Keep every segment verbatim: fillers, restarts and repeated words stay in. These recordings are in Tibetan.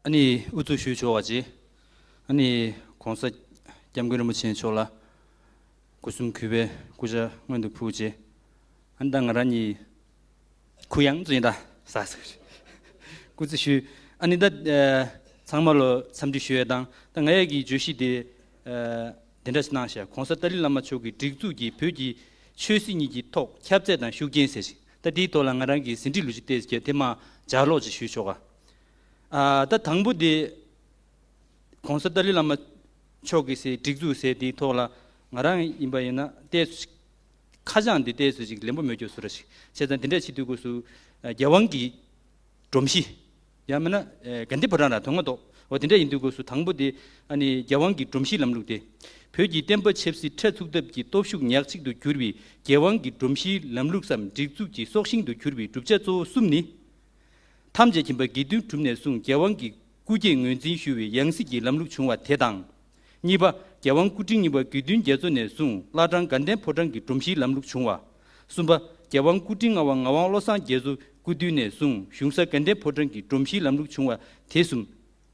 ཨ་ནི་དབུ་གཙོ་ཞུས་ཆོག་པ་བྱས། ཨ་ནི་༸གོང་ས་༸སྐྱབས་མགོན་རིན་པོ་ཆེ་མཆོག་ལ་སྒོ་གསུམ་གུས་པའི་སྐུ་ཕྱག་སྔོན་དུ་ཕུལ་བྱས། ཨ་ནི་ད་ང་རང་གཉིས་གུ་ཡངས་ཚོ་ཡིན་ད་ཟ་ཟེར་སྐུ་གཙོ་ཞུས། ཨ་ནི་ད་ཚང་མ་ལོ་འཚམས་འདྲི་ཞུ་ཡས་དང་ད་ང་ཡས་ཀྱི་བརྗོད་གཞི་དེ་དེ་འདྲ་ཞིག་གནང་ཤག ༸གོང་ས་ཏཱ་ལའི་བླ་མ་མཆོག་གི་སྒྲིག་འཛུགས་ཀྱིས་བོད་ཀྱི་ཆོས་སྲིད་གཉིས་ཀྱི་ཐོག་ཁྱབ་ཚད་དང་ཤུགས་རྐྱེན་ཟེར་ཞིག་ད་དེའི་ཐོག་ལ་ང་རང་གིས་ཟིན་བྲིས་ལོ་ཅིག་བལྟས་ཀྱི་དེ་མ་ལྗགས་ཀློག་ཅིག་ཞུས་ཆོག་ག་ཨ་ད་དང་པོ་དེ་༸གོང་ས་ཏཱ་ལའི་བླ་མ་མཆོག་གི་སའི་སྒྲིག་འཛུགས་ཟེར་དེའི་ཐོག་ལ་ང་རང་ཡིན་པ་ཡིན་ན་ཏོག་ཙམ་ཁ་བྱང་འདི་ཏོག་ཙམ་ཅིག་ལེན་པོ་མེད་རྒྱུ་བཟོ་འདྲ་ཞིག་བྱས་ཙང་དེ་འདྲ་བྱེད་དུས་སྐབས་སུ་ཨ་རྒྱལ་དབང་གི་སྒྲོམ་གཞི། ཡང་མིན་ན་ཨེ་དགའ་ལྡན་ཕོ་བྲང་ར་དོན་ལྔ་ཐོག་འོ་དེ་འདྲ་ཡིན་དུས་སྐབས་སུ་དང་པོ་དེ་ཨ་ནི་རྒྱལ་དབང་གི་སྒྲོམ་གཞིའི་ལམ་ལུགས་དེ། བོད་ཀྱི་བསྟན་པ་ཆབ་སྲིད་ཕྲ་ཚུགས་ཐབས་ཀྱི་སྟོབས་ཤུགས་ཉག་གཅིག་ཏུ་གྱུར་པའི་རྒྱལ་དབང་གི་སྒྲོམ་གཞིའི་ལམ་ལུགས་སམ་སྒྲིག་འཛུགས་ཀྱི་སྲོག་ཤིང་དུ་གྱུར་པའི་བསྒྲུབ་བྱ་གཙོ་བོ་གསུམ་ནི། ཐམས་ཅད་མཁྱེན་པ་དགེ་འདུན་གྲུབ་ནས་བཟུང་རྒྱལ་དབང་གི་སྐུ་སྐྱེས་ངོས་འཛིན་ཞུ་བའི་ཡང་སྲིད་ཀྱི་ལམ་ལུགས་བྱུང་བ་དེ་དང་། གཉིས་པ། རྒྱལ་དབང་སྐུ་ཕྲེང་གཉིས་པ་དགེ་འདུན་རྒྱ་མཚོ་ནས་བཟུང་བླ་བྲང་དགའ་ལྡན་ཕོ་བྲང་གི་སྒྲོམ་གཞིའི་ལམ་ལུགས་བྱུང་བ། གསུམ་པ། རྒྱལ་དབང་སྐུ་ཕྲེང་ལྔ་པ་ངག་དབང་བློ་བཟང་རྒྱ་མཚོ་སྐུ་དུས་ནས་བཟུང་གཞུང་ས་དགའ་ལྡན་ཕོ་བྲང་གི་སྒྲོམ་གཞིའི་ལམ་ལུགས་བྱུང་བ་དེ་གསུམ་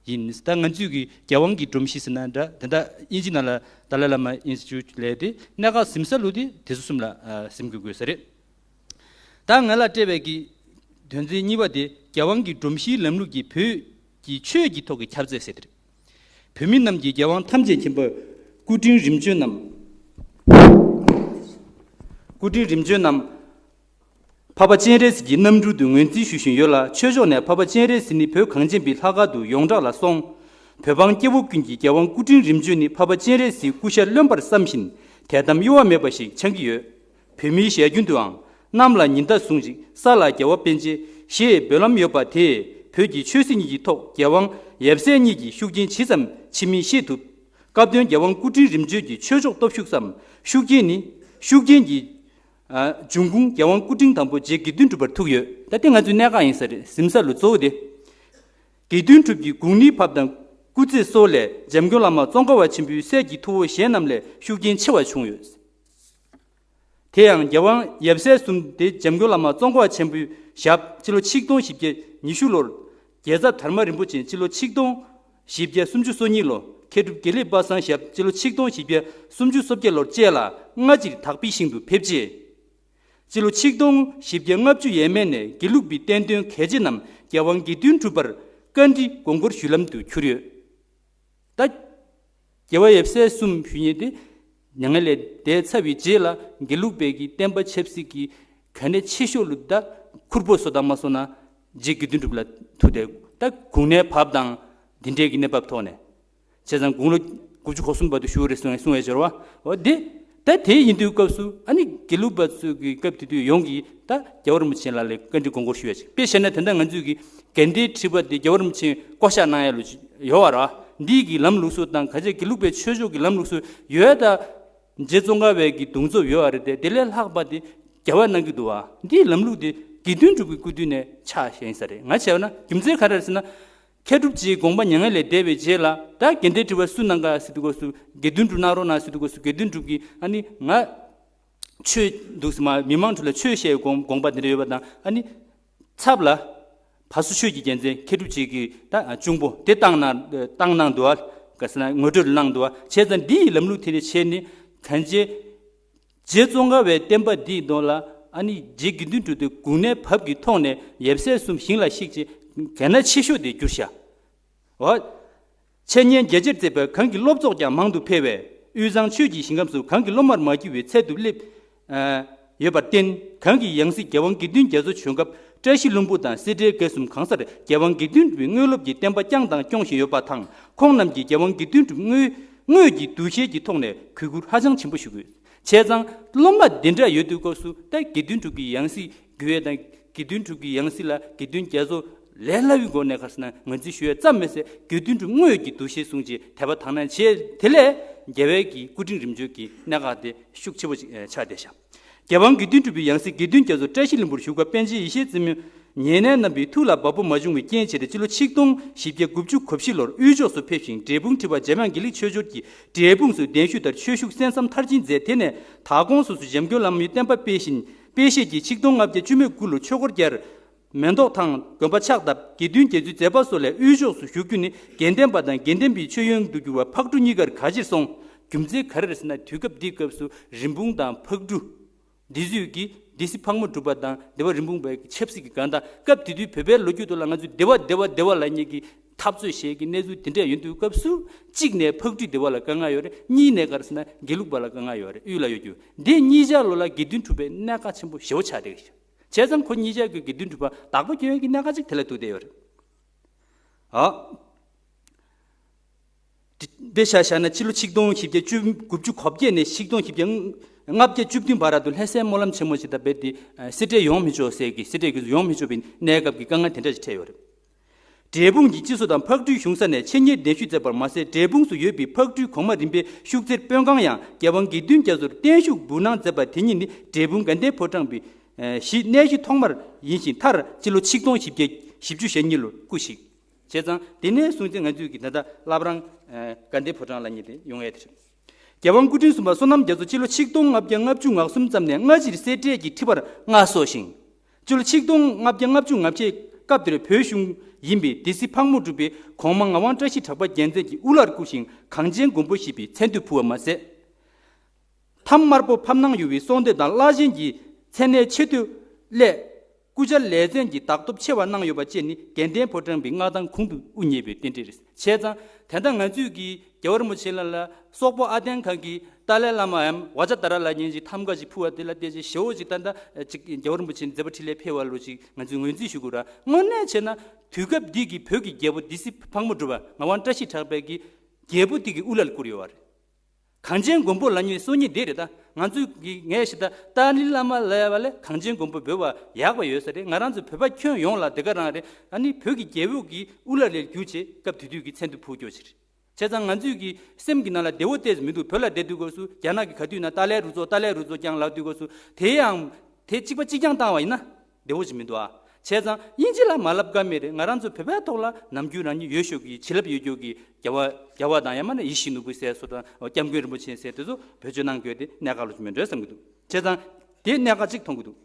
ཡིན། ད་ང་ཚོས་ཀྱི་རྒྱལ་དབང་གི་སྒྲོམ་གཞི་ཟེར་ན་འདྲ་དེ་འདྲ་དབྱིན་ཇི་ནང་ལ་ཏཱ་ལའི་བླ་མ་ཨིན་སི་ཊི་ཊུཊ་ལས་དེ་གནད་འགག་ཟིན་ས་ལུགས་དེ་དེ་ཚོ་གསུམ་ལ་ཨ་ཟིན་དགོས་དགོས་ས་རེད། ད་ང་ལ་སྤྲད་པའི་གི་དོན་ཚན་གཉིས་པ་དེ་རྒྱལ་དབང་གི་སྒྲོམ་གཞིའི་ལམ་ལུགས་ཀྱིས་བོད་ཀྱི་ཆོས་ཀྱི་ཐོག་གི་ཁྱབ་ཚད་ཟེར་དེ་རེད། བོད་མི་རྣམས་ཀྱི་རྒྱལ་དབང་ཐམས་ཅད་མཁྱེན་པ་སྐུ་ཕྲེང་རིམ་བྱོན་རྣམས། སྐུ་ཕྲེང་རིམ་བྱོན་རྣམས། འཕགས་པ་སྤྱན་རས་གཟིགས་ཀྱི་རྣམ་སྤྲུལ་དུ་ངོས་འཛིན་ཞུ་བཞིན་ཡོད་ལ་ཆོས་ཕྱོགས་ནས་འཕགས་པ་སྤྱན་རས་གཟིགས་ནི་བོད་གངས་ཅན་པའི་ལྷ་ཁང་དུ་ཡོངས་གྲགས་ལ་སོང་། བོད་འབངས་སྐྱེ་བོ་ཀུན་གྱིས་རྒྱལ་དབང་སྐུ་ཕྲེང་རིམ་བྱོན་ནི་འཕགས་པ་སྤྱན་རས་གཟིགས་སྐུ་ཤ་རློན་པར་བསམ་བཞིན་དད་དམ་གཡོ་བ་མེད་པ་ཞིག་འཆང་གི་ཡོད། བོད་མིའི་ཞལ་རྒྱུན་དུའང་གནམ་ལ་ཉི་ཟླ་ཟུང་ཅིག་ས་ལ་རྒྱལ་བ་པཎ་ཆེན་ཞེས་འབོད་ལམ་ཡོད་པ་དེས་བོད་ཀྱི་ཆོས་སྲིད་གཉིས་ཀྱི་ཐོག་རྒྱལ་དབང་ཡབ་སྲས་གཉིས་ཀྱི་ཤུགས་རྐྱེན་ཇི་ཙམ་ཆེ་མིན་ཤེས་ཐུབ། སྐབས་དོན་རྒྱལ་དབང་སྐུ་ཕྲེང་རིམ་བྱོན་གྱི་ཆོས་ཕྱོགས་སྟོབས་ཤུགས་སམ་ཤུགས་རྐྱེན་ནི་ཤུགས་རྐྱེན་གྱི་ཨ་འབྱུང་ཁུངས་རྒྱལ་དབང་སྐུ་ཕྲེང་དང་པོ་རྗེ་དགེ་འདུན་གྲུབ་པར་ཐུག་ཡོད། ད་ལྟའི་ང་ཚོའི་གནད་འགག་ཡིན་ས་རེད་ཟིན་ས་ལུ་གཙོ་བོ་དེ། དགེ་འདུན་གྲུབ་ཀྱི་དགུང་ལོའི་བབས་དང་སྐུ་ཚེ་སྲོག་ལས་འཇམ་མགོན་བླ་མ་ཙོང་ཁ་པ་ཆེན་པོའི་སྲས་ཀྱི་ཐུ་བོ་གཞན་རྣམས་ལས་ཤུགས་རྐྱེན་ཆེ་བ་བྱུང་ཡོད། དེ་ཡང་རྒྱལ་དབང་ཡབ་སྲས་གསུམ་དེ་འཇམ་མགོན་བླ་མ་ཙོང་ཁ་པ་ཆེན་པོའི་ཞབས་སྤྱི་ལོ་ཆིག་སྟོང་བཞི་བརྒྱ་ཉི་ཤུ་ལོར། རྒྱལ་ཚབ་དར་མ་རིན་པོ་ཆེ་སྤྱི་ལོ་ཆིག་སྟོང་བཞི་བརྒྱ་སུམ་ཅུ་སོ་གཉིས་ལོ། མཁས་གྲུབ་དགེ་ལེགས་པ་སངས་ཞབས་སྤྱི་ལོ་ཆིག་སྟོང་བཞི་བརྒྱ་སུམ་ཅུ་སོ་བརྒྱད་ལོར་བཅས་ལ་སྔ་ཕྱིར་དག་པའི་ཞིང་དུ་ཕེབས་རྗེས། སྤྱི་ལོ་ཆིག་སྟོང་བཞི་བརྒྱ་ལྔ་བཅུ་ཡས་མས་ནས་དགེ་ལུགས་པའི་བསྟན་དོན་གལ་ཆེ་རྣམས་རྒྱལ་དབང་དགེ་འདུན་གྲུབ་པར་བཀའ་འདྲི་དགོངས་སྐོར་ཞུ་ལམ་དུ་གྱུར་ཡོད། ད། རྒྱལ་བ་ཡབ་སྲས་གསུམ་ཞུ་མཁན་དེ། མྱ་ངན་ལས་འདས་ཚར་བའི་རྗེས་ལ་དགེ་ལུགས་པའི་གི་བསྟན་པ་ཆབ་སྲིད་ཀྱི་གལ་གནད་ཆེ་ཤོས་ལུ་ད་ཁུར་པོ་བཟོ་དང་མ་བཟོ་ན་རྗེ་དགེ་འདུན་གྲུབ་ལ་ཐུག་སྟེ་ད་དགུང་ནས་བབས་དང་འདི་འདྲའི་གི་གནས་བབ་ཐོག་ནས། བྱས་ཙང་དགུང་ལོ་དགུ་བཅུ་གོ་གསུམ་བར་དུ་བཞུགས་རེད་གསུང་གསུང་བའི་སྦྱོར་བ་འོ་འདི། ད་དེ་ཡིན་དུས་སྐབས་སུ་ཨ་ནི་དགེ་ལུགས་པ་ཚོ་གི་སྐབས་དེ་དུས་ཡོངས་ཀྱིས་ད་རྒྱལ་བ་རིན་པོ་ཆེ་ལགས་ལ་བཀའ་འདྲི་དགོངས་སྐོར་ཞུ་ཡ་ཅིག་དཔེ་བཤད་ན་དེ་འདྲ་ང་ཚོས་ཀྱི་དགེ་ལྡན་ཁྲི་པ་དེ་རྒྱལ་བ་རིན་པོ་ཆེ་བསྐོ་བཞག་གནང་ཡ་ལུ་ཡོད་བ་ར། འདི་གི་ལམ་ལུགས་སྲོལ་དང་ག་ཅེ་དགེ་ལུགས་པའི་ཆོས་ཕྱོགས་ཀྱི་ལམ་ལུགས་སྲོལ་ཡོད་ད། རྗེ་ཙོང་ཁ་པའི་གི་གདུང་འཚོབ་ཡོད་བ་རེད་དེ་དེ་ལས་ལྷག་པ་དེ་རྒྱལ་བ་གནང་གི་འདུག་བ། འདིའི་ལམ་ལུགས་དེ་དགེ་འདུན་གྲུབ་ཀྱི་སྐུ་དུས་ནས་ཆགས་བཞིན་ས་རེད། ང་བྱས་ན་རྒྱུ་མཚན་ག་རེ་རེད་ཟེར་ན། མཁས་གྲུབ་རྗེའི་དགོངས་པ་མྱ་ངན་ལས་འདས་པའི་རྗེས་ལ་ད་དགེ་ལྡན་ཁྲི་པ་སུ་གནང་ག་ཟེར་དུས་སྐབས་སུ་དགེ་འདུན་གྲུབ་གནང་རོགས་གནང་ཟེར་དུས་སྐབས་སུ་དགེ་འདུན་གྲུབ་ཀྱིས་ཨ་ནི་ང་ཆོས་འདུག་སེ་མ་མི་མང་ཁྲོད་ལ་ཆོས་བཤད་དགོངས་དགོངས་པ་དེ་འདྲ་ཡོད་པ་དང་ཨ་ནི་ཚབ་ལ་བ་སོ་ཆོས་ཀྱི་རྒྱལ་མཚན་མཁས་གྲུབ་རྗེ་གི་ད་གཅུང་པོ་དེ་བཏང་གནང་བཏང་གནང་འདུག་ཨ་ག་ཟེར་ན་ངོ་སྤྲོད་གནང་འདུག་ཨ་བྱས་ཙང་འདི་ཡི་ལམ་ལུགས་དེ་ནས་བྱས་ནས་གང་ཅི། རྗེ་ཙོང་ཁ་པའི་བསྟན་པ་འདིའི་ནང་ལ་ཨ་ནི་རྗེ་དགེ་འདུན་གྲུབ་དེ་དགུང་ནས་བབས་ཀྱི་ཐོག་ནས་ཡབ་སྲས་གསུམ་ཞིང་ལ་གཤེགས་རྗེས་གལ་གནད་ཆེ་ཤོས་དེ་གྱུར་ཤག་འོ། འཆད་ཉན་རྒྱ་ཆེར་མཛད་པས་གང་གི་སློབ་ཚོགས་ཀྱང་མང་དུ་འཕེལ་བས་དབུས་གཙང་ཆོས་ཀྱི་ཞིང་ཁམས་སུ་གང་གི་སློབ་མར་མ་གྱུར་བའི་ཚད་དུ་སླེབས་ཡོད་པར་བརྟེན་གང་གི་ཡང་སྲིད་རྒྱལ་དབང་དགེ་འདུན་རྒྱ་མཚོ་བྱོན་སྐབས་བཀྲ་ཤིས་ལྷུན་པོ་དང་སེ་འབྲས་དགེ་གསུམ་གང་སར་རྒྱལ་དབང་དགེ་འདུན་གྱི་དངོས་སློབ་ཀྱི་བསྟན་པ་བསྐྱངས་དང་སྐྱོང་བཞིན་ཡོད་པ་དང་ཁོང་རྣམས་ཀྱིས་རྒྱལ་དབང་དགེ་འདུན་གྱི་དངོས་དངོས་ཀྱི་འདུ་ཤེས་ཀྱི་ཐོག་ནས་གུས་བཀུར་ཧ་ཅང་ཆེན་པོ་ཞུ་དགོས། བྱས་ཙང་སློབ་མ་འདི་འདྲ་ཡོད་དུས་སྐབས་སུ་ད་དགེ་འདུན་གྲུབ་ཀྱི་ཡང་སྲིད་དགོས་ཡས་དང་དགེ་འདུན་གྲུབ་ཀྱི་ཡང་སྲིད་ལ་དགེ་འདུན་རྒྱ་མཚོ་ལས་སླ་བའི་སྒོ་ནས་ག་རེ་ཟེར་ན་ངོས་འཛིན་ཞུ་ཡས་ཙམ་མེད་ཟེར་དགེ་འདུན་གྲུབ་དངོས་ཀྱི་འདུ་ཤེས་བཟུང་རྗེས་དད་པ་དག་སྣང་བྱས་དེ་ལས་རྒྱལ་བའི་གི་སྐུ་ཕྲེང་རིམ་བྱོན་གྱི་གནད་འགག་དེ་ཤུགས་ཆེ་པོ་ཅིག་ཆགས་བསྡད་ཤག་རྒྱལ་དབང་དགེ་འདུན་གྲུབ་པའི་ཡང་སྲིད་དགེ་འདུན་རྒྱ་མཚོ་བཀྲ་ཤིས་ལྷུན་པོར་བཞུགས་སྐབས་པཎ་ཆེན་ཡེ་ཤེས་རྩེ་མོ་ཉེ་གནས་རྣམ་པའི་ཐུགས་ལ་བབ་པོ་མ་བྱུང་བའི་རྐྱེན་བྱས་ཏེ་སྤྱི་ལོ་ཆིག་སྟོང་བཞི་བརྒྱ་དགུ་བཅུ་གོ་བཞི་ལོར་དབུས་ཕྱོགས་སུ་ཕེབས་ཤིང་འབྲས་སྤུངས་ཁྲི་པ་འཇམ་དབྱངས་དགེ་ལེགས་ཆོས་འབྱོར་གྱིས་འབྲས་སྤུངས་སུ་གདན་ཞུས་མཐར་ཆོས་ཞུགས་གསན་བསམ་མཐར་ཕྱིན་མཛད། དེ་ནས་དྭགས་ཀོང་སོ་སོ་སོར་འཇམ་མགོན་བླ་མའི་བསྟན་པ་སྤེལ་བཞིན་སྤེལ་བཞེས་ཀྱིས་ཆིག་སྟོང་ལྔ་བརྒྱ་བཅུ་མེད་དགུ་ལོར་ཆོས་འཁོར་བརྒྱར་ མེ་ཏོག་དང་དགོན་པ་ཕྱག་བཏབ། དགེ་འདུན་དགེ་ཚུལ་མཛད་པ་སོགས་ལས་དབུས་ཕྱོགས་སུ་བཞུགས་རྒྱུ་ནི་དགེ་ལྡན་པ་དང་དགེ་ལྡན་པའི་མཆོད་ཡོན་དུ་གྱུར་པ་ཕག་གྲུ་གཉིས་ཀར་ག་ཕྱིར་སོང་། རྒྱུ་མཚན་ག་རེ་རེད་ཟེར་ན། དུས་སྐབས་འདིའི་སྐབས་སུ་རིན་སྤུངས་དང་ཕག་གྲུ། འདི་ཚོས་ཀྱིས་སྡེ་སྲིད་ཕག་མོ་གྲུ་པ་དང་སྡེ་པ་རིན་སྤུངས་པའི་ཆབ་སྲིད་ཀྱི་གང་ལྟར་སྐབས་དེ་དུས་བོད་པའི་ལོ་རྒྱུས་ཐོག་ལ་ང་ཚོས་སྡེ་པ་སྡེ་པ་སྡེ་པ་ལབ་མཁན་གྱི་འཐབ་རྩོད་བྱེད་ཀྱི་གནས་ཚུལ་དེ་འདྲ་ཡོད་དུས་སྐབས་སུ། གཅིག་ནས་ཕག་གྲུས་སྡེ་པ་ལ་དཀའ་ངལ་ཡོད་རེད། གཉིས་ནས་ག་རེ་ཟེར་ན་དགེ་ལུགས་པ་ལ་དཀའ་ངལ་ཡོད་རེད། དབུས་ལ་ཡོད་རྒྱུ་འདི་གཉིས་ཆར་ལོ་ལ་དགེ་འདུན་གྲུབ་པའི་གནད་འགག་ཆེན་པོ་ཞེ་པོ་ཆགས་བསྡད་ཀྱི་ཡོད། བྱས་ཙང་ཁོ་གཉིས་ཆར་གྱི་དགེ་འདུན་གྲུབ་པ་བདག་པོ་རྒྱག་ཡག་གི་གནད་འགག་ཅིག་དེ་ལ་ཐུག་བསྡད་ཡོད་རེད། ཨ། དེ་ཆ་བཞག་ན་ཕྱི་ལོ་ཆིག་སྟོང་བཞི་བརྒྱ་བཅུ་དགུ་བཅུ་གོ་བརྒྱད་ནས་ཆིག་སྟོང་བཞི་བརྒྱ་ལྔ་བརྒྱ་བཅུ་བདུན་བར་དུ་ལྷ་སའི་སྨོན་ལམ་ཆེན་མོ་ཞིག་དང་རྦད་དེ་སེ་འབྲས་ཡོང་མི་ཆོག་ཟེར་གྱི། སེ་འབྲས་ཀྱི་ཡོང་མི་ཆོག་པའི་གནས་སྐབས་ཀྱི་དཀའ་ངལ་དེ་འདྲ་ཞིག་འཕྲད་ཡོད་རེད། འབྲས་སྤུངས་ཀྱི་སྤྱི་ཚོགས་དང་ཕག་གྲུའི་གཞུང་ས་ནས་ཆེད་གཉེར་གདན་ཞུ་མཛད་པར་མ་ཟད། འབྲས་སྤུངས་སུ་ཡོད་པའི་ཕག་གྲུའི་གོང་མ་རིམ་པའི་ཤུགས་འཚེར་དཔོན་ཁང་ཡང་རྒྱལ་དབང་དགེ་འདུན་རྒྱ་མཚོར་བརྟན་བཞུགས་འབུལ་གནང་མཛད་པ་དེ་ཉིད་ནི་འབྲས་སྤུངས་དགའ་ལྡན་ཕོ་བྲང་པའི་གཞི་གནས་གཞི་ཐོག་མར་ཡིན་ཞིང་། མཐར་སྤྱི་ལོ་ཆིག་སྟོང་བཞི་བརྒྱ་བཞི་བཅུ་ཞེ་གཉིས་ལོར་སྐུ་གཤེགས། བྱས་ཙང་དེ་ནས་བཟུང་སྟེ་ང་ཚོས་ཀྱི་ད་ལྟ་བླ་བྲང་དགའ་ལྡན་ཕོ་བྲང་ལབ་མཁན་དེ་ཡོང་ཡས་དེ་རེད། རྒྱལ་དབང་སྐུ་ཕྲེང་གསུམ་པ་བསོད་ནམས་རྒྱ་མཚོ་སྤྱི་ལོ་ཆིག་སྟོང་ལྔ་བརྒྱ་ལྔ་བཅུ་ང་གསུམ་ཙམ་ནས་སྔ་ཕྱིར་སེ་འབྲས་ཀྱི་ཁྲི་པར་མངའ་གསོལ་ཞིང་། སྤྱི་ལོ་ཆིག་སྟོང་ལྔ་བརྒྱ་ལྔ་བཅུ་ང་བརྒྱད། སྐབས་དེར་བོད་གཞུང་ཡིན་པའི་སྡེ་སྲིད་ཕག་མོ་གྲུ་པའི་གོང་མ་ངག་དབང་བཀྲ་ཤིས་གྲགས་པ་རྒྱལ་མཚན་གྱི་དབུ་བླར་བཀུར་ཞིང་གངས་ཅན་མགོན་པོ་ཞེས་པའི་མཚན་བསྟོད་ཕུལ་བ་མ་ཟད། ཐམ་དམར་པོ་ཕབ་གནང་ཡོད་པའི་གསོལ་འདེབས་དང་བླ་ཆེན་གྱི་མཚན་གནས་ཆེ་བསྟོད་སླད། སྐུ་བཅར་ལེ་ཚན་གྱི་བདག་ཐོབ་ཆེ་བ་གནང་ཡོད་པ་བཅས་ནི་དགའ་ལྡན་ཕོ་བྲང་པའི་མངའ་ཐང་གོང་དུ་དབུ་བརྙེས་པའི་རྟེན་འབྲེལ་རེད། བྱས་ཙང་དེ་ལྟར་ང་ཚོས་ཀྱིས་རྒྱལ་བ་རིན་པོ་ཆེ་ལ་ལ་སོག་པོ་ཨ་ཏན་ཁ་གི་ཏཱ་ལའི་བླ་མའམ་ཝ་ཇ་ཏཱ་ར་ལབ་མཁན་ཅིག་ཐམ་ག་ཅིག་ཕུལ་བ་དེ་ལ་བལྟས་ཚེ་ཞེ་པོ་ཅིག་ད་ལྟ་ཅིག་རྒྱལ་བ་རིན་པོ་ཆེ་མཛད་པ་འཕྲིན་ལས་འཕེལ་བ་ལོ་ཅིག་ང་ཚོས་ངོས་འཛིན་ཞུ་དགོས་ར། དངོས་གནས་བྱས་ན་དུས་སྐབས་འདི་གི་བོད་ཀྱི་རྒྱལ་པོ་སྡེ་སྲིད་ཕག་མོ་གྲུ་པ་ངག་དབང་བཀྲ་ཤིས་གྲགས་པའི་གི་རྒྱལ་པོ་འདི་གི་དབུ་བླར་བཀུར་ཡོད་པ་རེད། གངས་ཅན་མགོན་པོ་ལབ་མཁན་སྲོལ་རྒྱུན་འདི་རེད། ད་ང་ཚོས་ཀྱི་ངས་ཞུ་ད་ཏཱ་ལའི་བླ་མ་ལབ་པ་ལས་གངས་ཅན་མགོན་པོ་འབོད་པ་ཡག་པ་ཡོད་ས་རེད། ང་རང་ཚོ་བོད་པ་ཁྱོན་ཡོངས་ལ་དེ་ག་རང་རེད། ཨ་ནི་བོད་ཀྱི་རྒྱལ་པོ་གི་དབུ་བླ་ལས་བརྒྱུད་བྱས་སྐབས་དེ་དུས་ཀྱི་མཚན་བསྟོད་ཕུལ་རྒྱུ་ཞིག་རེད། བྱས་ཙང་ང་ཚོས་ཀྱི་སེམས་ཀྱི་ནང་ལ་བདེ་བོ་ཏོག་ཙམ་མི་འདུག་བོད་ལ་བསྡད་དུས་སྐབས་སུ་རྒྱ་ནག་གི་ག་དུས་ན་ཏཱ་ལའི་རུ་ཚོགས་ཏཱ་ལའི་རུ་ཚོགས་རྐྱང་ལབ་དུས་སྐབས་སུ་དེ་ཡང་དེ་གཅིག་པ་གཅིག་རྐྱང་བཏང་བ་ཡིན་ན། བདེ་བོ་ཞིག་མི་འདུག་ཨ། བྱས་ཙང་དབྱིན་ཇི་ལ་མ་ལབ་ཀ་མེད་རེད། ང་རང་ཚོ་བོད་པའི་ཐོག་ལ་ནམ་རྒྱུན་རང་ཉིད་ཡོད་ཤོས་ཀྱི་བྱིན་རླབས་ཡོད་རྒྱུ་གི་རྒྱལ་བ་རྒྱལ་བ་དང་ཡང་མིན་ན་ཡིད་བཞིན་ནོར་བུ་ཟེར་སོགས་དང་སྐྱབས་མགོན་རིན་པོ་ཆེ་ཟེར་དེ་ཚོ་བེད་སྤྱོད་གནང་དགོས་དེ་གནད་འགག་ལོ་ཅིག་མི་འདྲ་བསམ་གྱི་འདུག་བྱས་ཙང་དེ་གནད་འགག་ཅིག་མཐོང་གི་འདུག་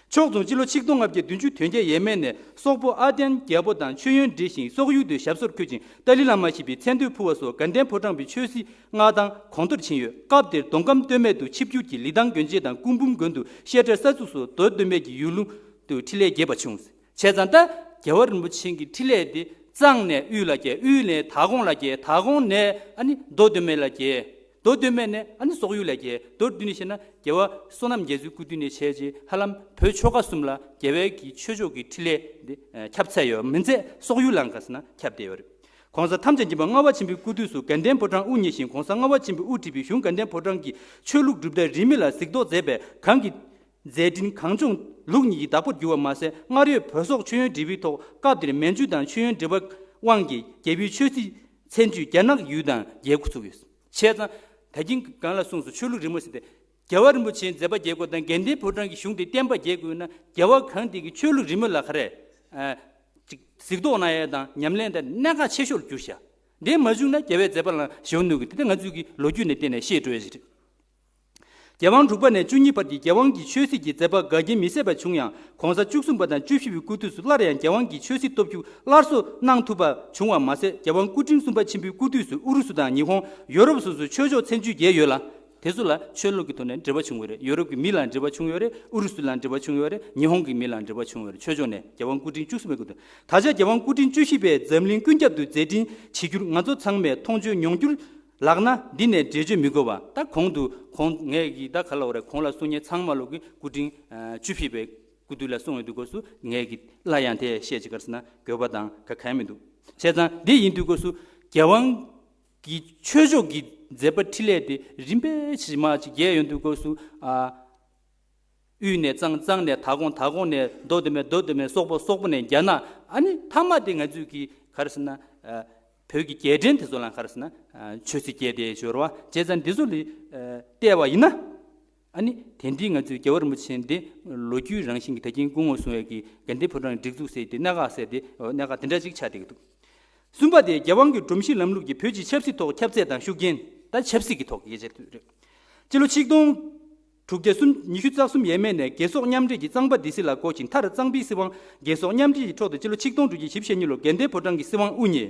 ཕྱོགས་མཚུངས་སྤྱི་ལོ་ཆིག་སྟོང་ལྔ་བརྒྱ་བདུན་ཅུ་དོན་བརྒྱད་ཡས་མས་ནས་སོག་པོ་ཨ་ཏན་རྒྱལ་པོ་དང་མཆོད་ཡོན་འབྲེལ་ཞིང་སོག་ཡུལ་དུ་ཞབས་སོར་འཁོད་ཅིང་ཏཱ་ལའི་བླ་མ་ཞེས་པའི་མཚན་བསྟོད་ཕུལ་བ་སོགས་དགའ་ལྡན་ཕོ་བྲང་པའི་ཆོས་སྲིད་མངའ་ཐང་གོང་མཐོར་ཕྱིན་ཡོད། སྐབས་དེར་མདོ་ཁམས་སྟོད་སྨད་དུ་ཆིབས་བསྒྱུར་གྱིས་ལི་ཐང་དགོན་ཆེན་དང་སྐུ་འབུམ་དགོན་དུ་བཤད་གྲྭའི་ས་ཚུགས་སུ་མདོ་སྟོད་སྨད་ཀྱི་ཡུལ་ལུང་དུ་འཕྲིན་ལས་རྒྱས་པ་བྱུང་། བྱས་ཙང་ད་རྒྱལ་བ་རིན་པོ་ཆེ་གི་འཕྲིན་ལས་དེ་གཙང་ནས་དབུས་ལ་རྒྱས། དབུས་ནས་དྭགས་ཀོང་ལ་རྒྱས། དྭགས་ཀོང་ནས་ཨ་ནི་མདོ་སྟོད་སྨད་ལ་རྒྱས། མདོ་སྟོད་སྨད་ནས་ཨ་ནི་སོག་ཡུལ་ལ་རྒྱས། མདོར་བསྡུས་ནས་བཤད་ན་རྒྱལ་བ་བསོད་ནམས་རྒྱ་མཚོའི་སྐུ་དུས་ནས་བྱས་རྗེས་ཧ་ལམ་བོད་ཆོལ་ཁ་གསུམ་ལ་རྒྱལ་བའི་གི་ཆོས་ཕྱོགས་ཀྱི་འཕྲིན་ལས་འདི་ཁྱབ་ཚར་ཡོད། མི་ཚད་སོག་ཡུལ་ལའང་ག་ཟེར་ན་ཁྱབ་བསྡད་ཡོད་རེད། ༸གོང་ས་ཐམས་ཅད་མཁྱེན་པ་ལྔ་པ་ཆེན་པོའི་སྐུ་དུས་སུ་དགའ་ལྡན་ཕོ་བྲང་དབུ་བརྙེས་ཤིང་། ༸གོང་ས་ལྔ་པ་ཆེན་པོས་དབུ་ཁྲིད་པའི་གཞུང་དགའ་ལྡན་ཕོ་བྲང་གི་ཆོས་ལུགས་གྲུབ་མཐའི་རིས་མེད་ལ་གཟིགས་རྟོག་མཛད་པས། གང་གི་མཛད་འཕྲིན་གངས་ལྗོངས་ལུགས་གཉིས་ཀྱི་བདག་པོར་གྱུར་བ་མ་ཟད། སྔར་ཡོད་བོད་སོག་མཆོད་ཡོན་འབྲེལ་བའི་ཐོག་སྐབས་དེར་མན་ཇུ་དང་མཆོད་ཡོན་འབྲེལ་བ་དབང་གིས་རྒྱལ་པོའི་ཆོས་སྲིད་མཚན་བརྗོད་རྒྱ་ནག་ཡུལ་དང་རྒྱལ་ཁུ་ཚུགས་ཡོད། བྱས་ཙང་ད་གིན་གང་ལ་གསུངས་སོ། ཆོས་ལུགས་རིས་མེད་ཟེར་ཏེ། རྒྱལ་བ་རིན་པོ་ཆེའི་མཛད་པ་རྒྱས་དགོས་དང་དགའ་ལྡན་ཕོ་བྲང་གི་གཞུང་དེ་བརྟན་པ་རྒྱས་དགོས་ན། རྒྱལ་བ་གང་དེ་གི་ཆོས་ལུགས་རིས་མེད་ལ་ག་རེ། ཨ། ཅིག་གཟིགས་རྟོག་གནང་ཡས་དང་ཉམས་ལེན་དང་གནད་འགག་ཆེ་ཤོས་ལ་གྱུར་ཤག་འདི་མ་བྱུང་ན་རྒྱལ་བའི་མཛད་པ་ལ་ཞེ་པོ་གནོད་ཀྱི། དེ་ལྟར་ང་ཚོས་ཀྱི་ལོ་རྒྱུས་ནས་བལྟས་ནས་ཤེས་འགྲོ་ཡས་ཞིག་རེད། རྒྱལ་དབང་དྲུག་པ་ནས་བཅུ་གཉིས་བར་གྱི་རྒྱལ་དབང་གི་ཆོས་སྲིད་ཀྱི་མཛད་པ་འགལ་རྐྱེན་མི་སྲིད་པ་བྱུང་ཡང་། ༸གོང་ས་བཅུ་གསུམ་པ་དང་བཅུ་བཞི་པའི་སྐུ་དུས་སུ་སླར་ཡང་རྒྱལ་དབང་གི་ཆོས་སྲིད་སྟོབས་ཤུགས་སླར་གསོ་གནང་ཐུབ་པ་བྱུང་བ་མ་ཟད། རྒྱལ་དབང་སྐུ་ཕྲེང་གསུམ་པ་ཆེན་པོའི་སྐུ་དུས་སུ་ཨུ་རུ་སུ་དང་ཉི་ཧོང་། ཡོ་རོབ་སོ་སོའི་ཆོས་ཕྱོགས་ཚན་བཅུ་བརྒྱད་ཡོད་ལ། དེ་ཚོ་ལ་ཆོས་ལུགས་ཀྱི་ཐོག་ནས་འབྲེལ་བ་བྱུང་ཡོད་རེད། ཡོ་རོབ་ཀྱི་མི་ལ་འབྲེལ་བ་བྱུང་ཡོད་རེད། ཨུ་རུ་སུ་ལ་འབྲེལ་བ་བྱུང་ཡོད་རེད། ཉི་ཧོང་གི་མི་ལ་འབྲེལ་བ་བྱུང་ཡོད་རེད། ཆོས་ཕྱོགས་ནས་རྒྱལ་དབང་སྐུ་ཕྲེང་བཅུ་གསུམ་པའི་སྐུ་དུས། ད་ཆ་རྒྱལ་དབང་སྐུ་ཕྲེང་བཅུ་བཞི་པས་འཛམ་གླིང་ཀུན་ཁྱབ་ཏུ་མཛད་འཕྲིན་བྱེད་རྒྱུར་ང་ཚོ་ཚང་མས་མཐོང་ཆོས་མྱོང་འགྱུར་ལགས་ན། འདི་ནས་འགྲེལ་བརྗོད་མི་དགོས་པ། ད་གོང་དུ་གོང་ངས་ཀྱི་ད་ག་ལ་བ་རེད། གོང་ལ་གསུང་མཁན་ཚང་མ་ལོག་གི་སྐུ་ཕྲེང་ཨ་བཅུ་བཞི་པའི་སྐུ་དུས་ལ་གསུང་ཡོང་དུས་སྐབས་སུ་ངས་ཀྱི་སླར་ཡང་དེ་བཤད་ཅིག་ག་རེ་ཟེར་ན་དགོས་པ་དང་ག་གང་ཡང་མི་འདུག་བྱས་ཙང་འདི་ཡིན་དུས་སྐབས་སུ་རྒྱལ་དབང་གི་ཆོས་ཕྱོགས་ཀྱི་མཛད་པ་འཕྲིན་ལས་དེ་རིམ་པས་ཇི་མ་ཇི་བརྒྱད་ཡོང་དུས་སྐབས་སུ། ཨ། དབུས་ནས་གཙང་། གཙང་ནས་དྭགས་ཀོང་། དྭགས་ཀོང་ནས་མདོ་སྟོད་སྨད། མདོ་སྟོད་སྨད་སོག་པོ། སོག་པོ་ནས་རྒྱ་ནག་ཨ་ནི་མཐའ་མ་དེ་ང་ཚོས་ཀྱི་ག་རེ་ཟེར་ན། ཨ། བོད་ཀྱི་རྒྱལ་ཕྲན་དེ་ཚོ་ལ་ག་རེ་ཟེར་ན། ཨ། ཆོས་སྲིད་བརྒྱད་དེ་འབྱོར་བ། བྱས་ཙང་འདི་ཚོ་ལ་ཨ་བལྟས་པ་ཡིན་ན། ཨ་ནི་དེ་འདྲའི་ང་ཚོའི་རྒྱལ་བ་རིན་པོ་ཆེ་འདི་ལོ་རྒྱུས་རང་བཞིན་གྱི་ད་གིན་སྐུ་ངོ་གསུང་བའི་གི་དགའ་ལྡན་ཕོ་བྲང་སྒྲིག་འཛུགས་ཟེར་དེ་གནད་འགག་ཟེར་དེ་གནད་འགག་དེ་འདྲ་ཅིག་ཆགས་བསྡད་ཀྱི་འདུག་གསུམ་པ་དེ་རྒྱལ་དབང་གི་སྒྲོམ་གཞི་ལམ་ལུགས་ཀྱི་བོད་ཀྱི་ཆབ་སྲིད་ཐོག་ཁྱབ་ཚད་དང་ཤུགས་རྐྱེན། ད་ཆབ་སྲིད་ཀྱི་ཐོག་གི་སྐད་ཆ་རེད། སྤྱི་ལོ་ཆིག་སྟོང་ དྲུག་བརྒྱ་སུམ་ཉི་ཤུ་རྩ་གསུམ་ཡས་མས་ནས་རྒྱལ་སོག་མཉམ་འབྲེལ་གྱི་གཙང་པ་སྡེ་སྲིད་ལ་བསྐོས་ཤིང་མཐར་གཙང་པའི་སྲིད་དབང་རྒྱལ་སོག་མཉམ་འབྲེལ་གྱི་འཕྲོ་དུ་སྤྱི་ལོ་ཆིག་སྟོང་དྲུག་བརྒྱ་བཞི་བཅུ་ཞེ་གཉིས་ལོར་དགའ་ལྡན་ཕོ་བྲང་གི་སྲིད་དབང་དབུ་བརྙེས།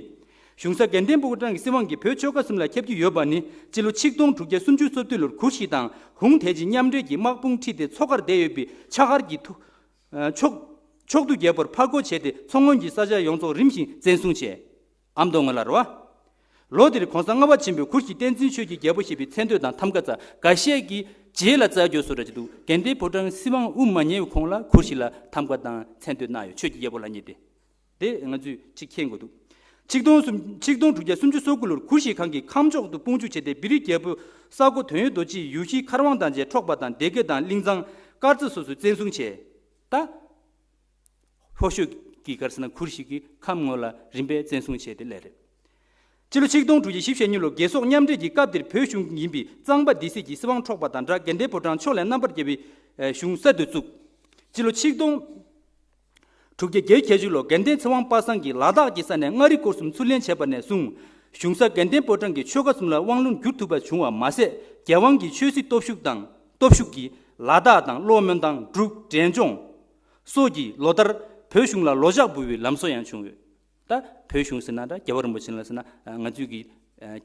གཞུང་ས་དགའ་ལྡན་ཕོ་བྲང་གི་སྲིད་དབང་གིས་བོད་ཆོལ་ཁ་གསུམ་ལ་ཁྱབ་ཀྱི་ཡོད་པ་ནི་སྤྱི་ལོ་ཆིག་སྟོང་དྲུག་བརྒྱ་སུམ་ཅུ་སོ་བདུན་ལོར་གུར་བཞི་དང་ཧུང་ཐའེ་ཅི་མཉམ་འབྲེལ་གྱི་དམག་དཔུང་ཁྲིད་དེ་མཚོ་ཁར་བསྡད་ཡོད་པའི་ཕྱག་འཁར་གྱི་ཐུ་ཨ་ཕྱོགས་ཕྱོགས་བསྡུས་རྒྱལ་པོར་ཕར་རྒོལ་བྱས་ཏེ་མཚོ་སྔོན་གྱི་ས་ཆ་ཡོངས་རྫོགས་རིམ་བཞིན་བཙན་བཟུང་བྱས། ཨ་མདོ་སྔོན་ལ་རེད་བ། ལོ་དེར་གོང་ས་ལྔ་པ་ཆེན་པོས་གུར་བཞི་བསྟན་འཛིན་ཆོས་ཀྱི་རྒྱལ་པོ་ཞེས་པའི་མཚན་བསྟོད་དང་ཐམ་ག་རྩ་འགའ་ཤས་ཀྱིས་རྗེས་ལ་བཙལ་འགྱོ་སྲོལ་ར་ཅིག་འདུག་དགའ་ལྡན་ཕོ་བྲང་སྲིད་དབང་དབུ་མ་ཉེ་བའི་གོང་ལ་གུར་བཞི་ལ་ཐམ་ག་དང་མཚན་བསྟོད་གནང་ཡོད། ཆོས་ཀྱི་རྒྱལ་པོ་ལབ་མཁན་དེ། དེ་ང་ཚོས་ཅིག་མཁྱེན་དགོས་འདུག་ཆིག་སྟོང་སུམ་ཆིག་སྟོང་དྲུག་བརྒྱ་སུམ་ཅུ་སོ་དགུ་ལོར་གུར་བཞི་ཁང་གིས་ཁམས་ཕྱོགས་སུ་དཔུང་འཇུག་བྱས་ཏེ་བེ་རི་རྒྱལ་པོ་ས་གོ་དོན་ཡོད་རྡོ་རྗེས་ཡུལ་ཤུལ་མཁར་དབང་དང་བཅས་འཕྲོག་པ་དང་སྡེ་དགེ་དང་གླིང་ཚང་དཀར་རྩེ་སོགས་སུ་བཙན་བཟུང་བྱས། ད། ཕོ་ཤོད་ཀྱི་གར་སོང་ན་གུར་བཞི་གི་ཁམས་ངོས་ལ་རིམ་པས་བཙན་བཟུང་བྱས་ཏེ་སླེབས་རེད། སྤྱི་ལོ་ཆིག་སྟོང་དྲུག་བརྒྱ་བཞི་བཅུ་ཞེ་གཉིས་ལོར་རྒྱལ་སོག་མཉམ་འབྲེལ་གྱི་སྐབས་དེར་བོད་གཞུང་ཡིན་པའི་གཙང་པ་སྡེ་སྲིད་ཀྱི་སྲིད་དབང་འཕྲོག་པ་དང་སྦྲགས་དགའ་ལྡན་ཕོ་བྲང་ཕྱོགས་ལས་རྣམ་པར་རྒྱལ་བའི་ཨེ་གཞུང་གསར་དུ་བཙུགས། སྤྱི་ལོ་ཆིག་སྟོང་དྲུག་བརྒྱ་བརྒྱད་ཅུ་གྱ་གཅིག་ལོར་དགའ་ལྡན་ཚེ་དབང་པ་སངས་ཀྱིས་ལ་དྭགས་ཀྱི་ས་གནས་མངའ་རིས་སྐོར་གསུམ་ཚུར་ལེན་བྱས་པ་ནས་བཟུང་། གཞུང་ས་དགའ་ལྡན་ཕོ་བྲང་གིས་ཆོལ་ཁ་གསུམ་ལ་དབང་ལུང་བསྒྱུར་ཐུབ་པ་བྱུང་བ་མ་ཟད། རྒྱལ་དབང་གི་ཆོས་སྲིད་སྟོབས་ཤུགས་དང་སྟོབས་ཤུགས་ཀྱིས་ལ་དྭགས་དང་གློ་སྨོན་དང་འབྲུག་འབྲས་ལྗོངས་སོགས་ཀྱིས་ལོ་ལྟར་བོད་གཞུང་ལ་ལོ་ལྕགས་འབུལ་བའི་ལམ་སྲོལ་ཡང་བྱུང་ཡོད། ད་བོད་གཞུང་ཟེར་ན་ད་རྒྱལ་བ་རིན་པོ་ཆེ་ལ་ཟེར་ན་ང་ཚོའི་གི་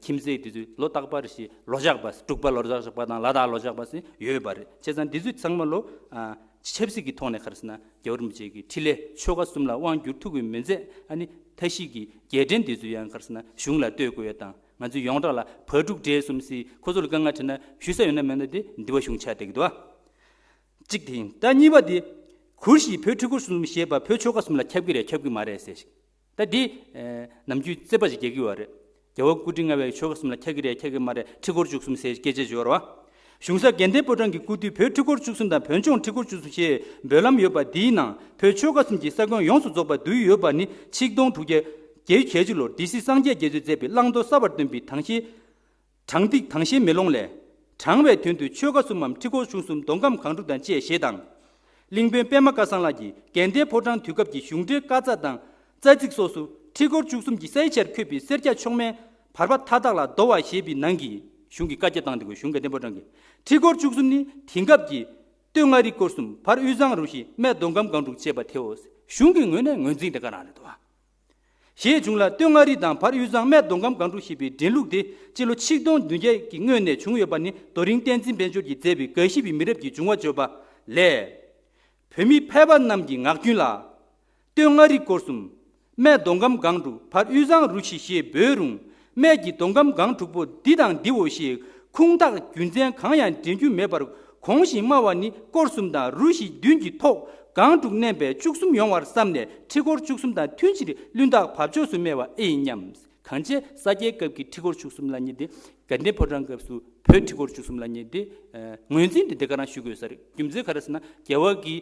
ཁྱིམ་མཚེས་དེ་ཚོའི་ལོ་རྟག་པར་ཞིག་ལོ་ལྕགས་པ་འབྲུག་པ་ལོ་ལྕགས་པ་དང་ལ་དྭགས་ལོ་ལྕགས་པ་ཟེར་ཡོད་པ་རེད། བྱས་ཙང་འདི་ཚོ་ཚང་མ་ལོ་ཆབ་སྲིད་ཀྱི་ཐོག་ནས་ག་རེ་ཟེར་ན་རྒྱལ་བ་རིན་པོ་ཆེ་གི་འཕྲིན་ལས་ཆོལ་ཁ་གསུམ་ལ་དབང་བསྒྱུར་ཐུབ་ཀྱི་མིན་ཚད། ཨ་ནི་མཐའ་བཞི་གི་རྒྱལ་ཕྲན་འདི་ཚོ་ཡང་ག་རེ་ཟེར་ན་གཞུང་ལ་གཏོད་དགོས་ཡ་དང་། ང་ཚོས་ཡོངས་གྲགས་ལ་བལ་འབྲུག་འབྲས་གསུམ་ཟེར་ཁོ་ཚོ་ལ་དཀའ་ངལ་འཕྲད་ན་ཞུ་ས་ཡོད་ན་མེད་ན་དེ་འདི་བ་གཞུང་ཆགས་བསྡད་ཀྱི་འདུག་ཨ། གཅིག་དེ་ཡིན། ད་གཉིས་པ་དེ། གུར་བཞི་བོད་ཁྲི་སྐོར་གསུམ་ཞེས་པ་བོད་ཆོལ་ཁ་གསུམ་ལ་ཁྱབ་ཀྱི་རེད་ཁྱབ་ཀྱི་མ་རེད་ཟེར་ཞིག་ད་འདི་ནམ་རྒྱུན་རྩོད་པ་ཞིག་རྒྱག་གི་ཡོད་རེད། རྒྱལ་བ་སྐུ་ཕྲེང་ལྔ་པའི་ཆོལ་ཁ་གསུམ་ལ་ཁྱབ་ཀྱི་རེད་ཁྱབ་ཀྱི་མ་རེད། ཁྲི་སྐོར་བཅུ་གསུམ་ཟེར་སྐད་ཆ་བརྗོད་རོགས། གཞུང་ས་དགའ་ལྡན་ཕོ་བྲང་གི་སྐུ་དུས་བོད་ཁྲི་སྐོར་བཅུ་གསུམ་དང་བོད་ལྗོངས་ཁྲི་སྐོར་བཅུ་གསུམ་ཞེས་འབོད་ལམ་ཡོད་པ་འདིའི་ནང་བོད་ཆོལ་ཁ་གསུམ་གྱི་ས་ཁོངས་ཡོངས་སུ་རྫོགས་པ་འདུས་ཡོད་པ་ནི་ཆིག་སྟོང་དྲུག་བརྒྱ་བརྒྱད་ཅུ་གྱ་གཅིག་ལོར་སྡེ་སྲིད་སངས་རྒྱས་རྒྱ་མཚོས་མཛད་པའི་བླང་དོར་གསར་པར་སྟོན་པའི་དང་ཤེས། དྲང་ཏིག་དང་ཤེས་མེ་ལོང་ལས། དྲང་བའི་དོན་དུ་ཆོལ་ཁ་གསུམ་མམ་ཁྲི་སྐོར་གཞུང་གསུམ་མདོ་ཁམས་སྒང་དྲུག་དང་བཅས་ཞེས་དང་། གླིང་དཔོན་པད་མ་སྐལ་བཟང་ལགས་ཀྱིས་དགའ་ལྡན་ཕོ་བྲང་དུས་སྐབས་ཀྱི་གཞུང་འབྲེལ་བཀའ་རྩ་དང་རྩ་ཚིག་སོགས་སུ་ཁྲི་སྐོར་བཅུ་གསུམ་གྱི་ས་ཡི་ཆར་འཁོད་པའི་སེར་སྐྱ་མཆོག་དམན་བར་པ་མཐའ་དག་ལ་བསྡོ་བ་ཞེས་པའི་ནང་གི་གཞུང་གི་བཀའ་རྒྱ་བཏང་འདུག་གཞུང་དགའ་ལྡན་ཕོ་བྲང་གིས་ཁྲི་སྐོར་བཅུ་གསུམ་ནི་དེང་སྐབས་ཀྱི་སྟོད་མངའ་རིས་སྐོར་གསུམ་བར་དབུས་གཙང་རུ་བཞི་སྨད་མདོ་ཁམས་སྒང་དྲུག་བཅས་པ་དེའོ། གཞུང་གི་ངོས་ནས་ངོས་འཛིན་དེ་ག་རང་རེད་དོ། ཞེས་བྱུང་ལ། སྟོད་མངའ་རིས་དང་བར་དབུས་གཙང་སྨད་མདོ་ཁམས་སྒང་དྲུག་ཞེས་པའི་འདྲེན་ལུགས་དེ་སྤྱི་ལོ་ཆིག་སྟོང་བདུན་བརྒྱ་གི་སྔོན་ནས་བྱུང་ཡོད་པ་ནི་རྡོ་རིང་བསྟན་འཛིན་དཔལ་འབྱོར་གྱིས་མཛད་པའི་འགའ་ཞིག་པའི་མི་རབས་ཀྱི་འབྱུང་བ་བརྗོད་པ་ལས། བོད་མི་ཕལ་པ་རྣམས་ཀྱི་ངག་རྒྱུན་ལ། སྟོད་མངའ་རིས་སྐོར་གསུམ། སྨད་མདོ་ཁམས་སྒང་དྲུག་བར་དབུས་གཙང་རུ་བཞི་ཞེས་འབོད་རུང་། སྨད་ཀྱི་མདོ་ཁམས་སྒང་དྲུག་པོ་འདི་དང་འདིའོ་ཞེས་ཁུངས་དག་རྒྱུ་མཚན་གང་ཡང་འདྲེན་རྒྱུ་མེད་པར་གོང་བཞིན་སྨྲ་བ་ནི་སྐོར་གསུམ་དང་རུ་བཞི་བདུན་གྱི་ཐོག་སྒང་དྲུག་བསྣན་པས་བཅུ་གསུམ་ཡོང་བར་བསམ་ནས་ཁྲི་སྐོར་བཅུ་གསུམ་དང་མཐུན་ཕྱིར་བླུན་རྟགས་བབ་ཆོག་སུ་སྨྲས་པ་ཨེ་ཡིན་སྙམ། གང་བྱས་ས་སྐྱའི་སྐབས་ཀྱི་ཁྲི་སྐོར་བཅུ་གསུམ་ལབ་མཁན་དེ་དགའ་ལྡན་ཕོ་བྲང་སྐབས་སུ་བོད་ཁྲི་སྐོར་བཅུ་གསུམ་ལབ་མཁན་དེ་ངོས་འཛིན་དེ་འདི་ག་རང་ཞུ་དགོས་ས་རེད། རྒྱུ་མཚན་ག་རེ་ཟེར་ན་རྒྱལ་བ་གི་